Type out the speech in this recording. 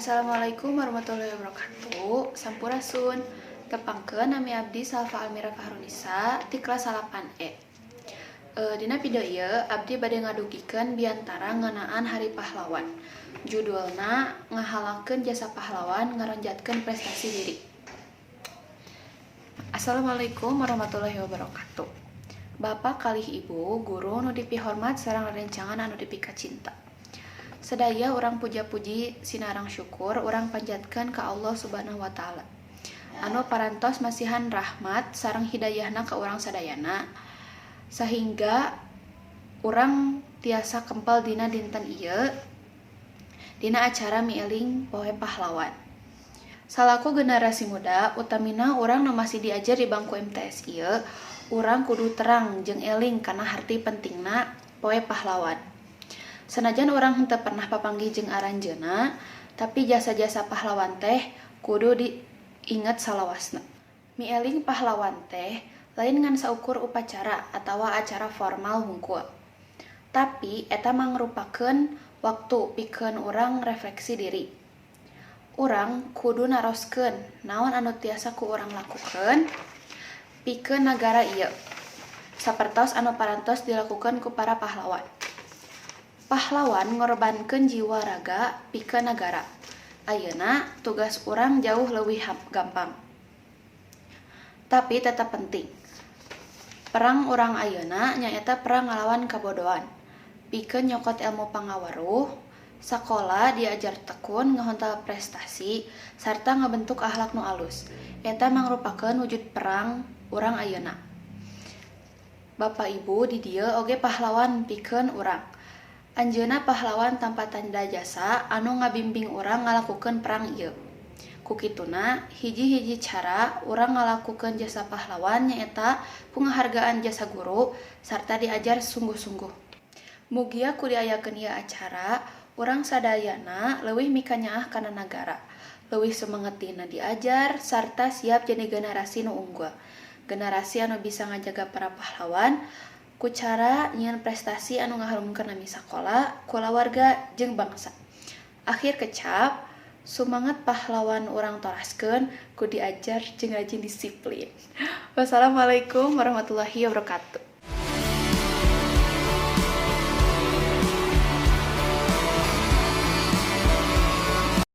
Assalamualaikum warahmatullahi wabarakatuh. Sampurasun. Tepangkeun, nami abdi Salva Almira Fahrunisa ti kelas 8 E. Dina video ieu abdi bade ngadugikeun biantara ngeunaan Hari Pahlawan. Judulna ngahalakeun jasa pahlawan, ngaronjatkeun prestasi diri. Assalamualaikum warahmatullahi wabarakatuh. Bapak kalih Ibu guru nu dipihormat sareng rerencangan anu dipikacinta. Sadaya urang puja-puji sinareng syukur urang panjatkeun ka Allah Subhanahu wa Ta'ala anu parantos masihan rahmat sareng hidayahna ka urang sadayana sehingga urang tiasa kempal dina dinten ieu, dina acara mieling Poe Pahlawan. Salaku generasi muda, utamina urang nu masih diajar di bangku MTS ieu, urang kudu terang jeung eling kana harti pentingna Poe Pahlawan. Sanajan urang henteu pernah papanggih jeung aranjeunna, tapi jasa-jasa pahlawan teh kudu diinget salawasna. Mieling pahlawan teh lain ngan saukur upacara atawa acara formal hungkul. Tapi eta mangrupakeun waktu pikeun urang refleksi diri. Urang kudu naroskeun naon anu tiasa ku urang lakukeun pikeun nagara ieu, sapertos anu parantos dilakukeun ku para pahlawan. Pahlawan ngorbankeun jiwa raga pikeun nagara. Ayeuna tugas urang jauh leuwih gampang, tapi tetep penting. Perang urang ayeuna nyaeta perang ngalawan kabodohan. Pikeun nyokot ilmu pangaweruh, sakola diajar tekun, ngahontal prestasi, sarta ngabentuk akhlak nu alus. Eta mangrupakeun wujud perang urang ayeuna. Bapak Ibu di dieu oge pahlawan pikeun urang. Anjeunna pahlawan tanpa tanda jasa anu ngabimbing urang ngalakukeun perang ieu. Ku kituna, hiji-hiji cara urang ngalakukeun jasa pahlawan nyaeta ku ngahargaan jasa guru sarta diajar sungguh-sungguh. Mugia ku diayakeun ieu acara, urang sadayana leuwih mikanyaah kana nagara, leuwih sumanget dina diajar sarta siap jadi generasi nu unggul. Generasi anu bisa ngajaga para pahlawan ku cara nyieun prestasi anu ngaharumkeun nami sakola, kulawarga jeung bangsa. Akhir kecap, sumanget pahlawan urang toraskeun ku diajar jeung rajin disiplin. Wassalamualaikum warahmatullahi wabarakatuh.